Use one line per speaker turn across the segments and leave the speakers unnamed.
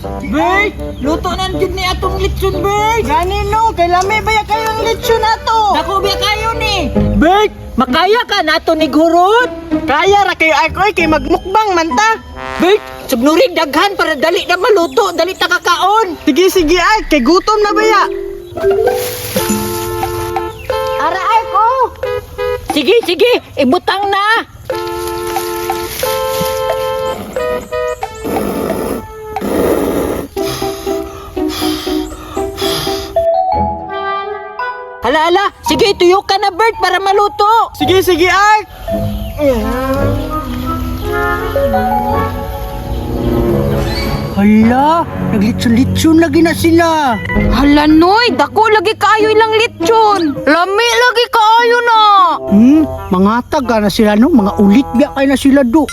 Bert, luto na jud ni atong litson, Bert.
Gani no, kay lami ba ya kayo ang lechon ato?
Dako biya kayo ni. Bert, makaya ka nato ni gurot.
Kaya ra kayo ako oy, kay magmukbang man ta.
Bert, subnurig daghan para dali na maluto, dali ta kakaon.
Sige sige ay, kay gutom na ba ya?
Ara ay ko. Sige, sige, ibutang na. Hala, hala. Sige, tuyo ka na, Bert, para maluto.
Sige sige ay. Hala, naglitson-litson lagi na sila.
Hala noy, dako lagi kaayo ilang lechon. Lami lagi kaayo na.
Mga taga na sila no, mga ulit biya kay na sila do.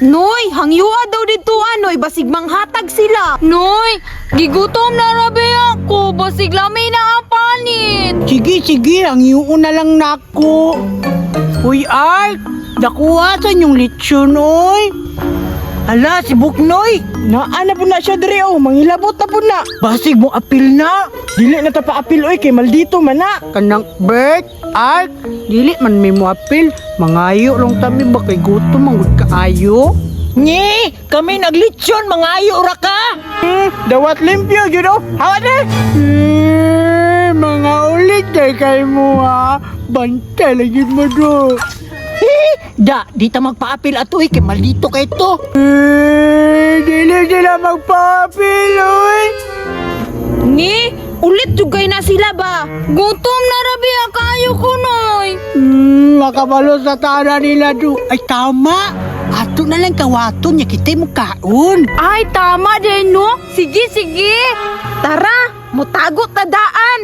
Noy, hangyua daw dito anoy, basig manghatag sila. Noy, gigutom na rabi ako, basig lami na ang panit.
Sige sige, ang iuon na lang nako. Uy Ark, dakuha sa inyong lechon oy.
Hala, si Buknoy.
Naa na po na siya diri oh, mangilabot na po na.
Basig mo apil na.
Dili na ta paapil oy kay maldito man na. Kanang Bert, Ark, dili man may mo apil. Mangayo lang tami ba kay gutom man gud kaayo.
Ngi, kami naglitsyon, mga ayo ra ka.
Dawat limpyo gyud oh. Hawa na. Eh, mga ulit day kay mo ha. Bantay lagi mo do.
Eh, da, di ta magpaapil ato eh, kay maldito kay to.
Eh, dili sila magpaapil oy.
Ni, ulit jugay na sila ba? Gutom na rabi kaayo ko noy.
Makabalo sa tana nila do. Ay tama. Ato na lang kawaton niya kita mo kaon.
Ay, tama din no. Sige, sige. Tara, mutagot na daan.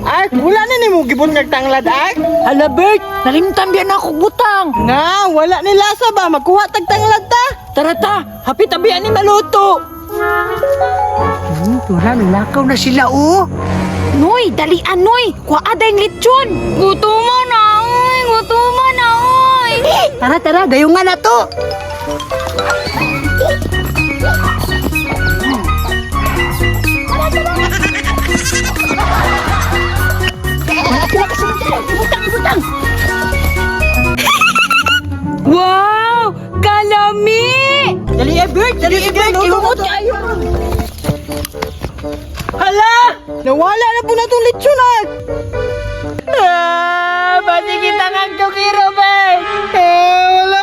Ark, wala na nimo gibon nagtanglad, Ark.
Hala, Bert, nalimtan biya na ako butang.
Nga, wala ni lasa ba? Magkuha tag tanglad ta.
Tara ta, hapit tabian ni maluto.
Wala, nilakaw na sila, oh.
Noy, dalian noy. Kuha dayng lechon. Gutom na oy, gutom na oy.
Tara, tara, dayungan na to.
Wow, kalami.
Dali eh, Bert, dali eh, Bert, ihumot kayo. Hala!
Nawala na po na itong lechon, Ark.
Ah, basi kita kang tukiro, Bert.
Eh, wala.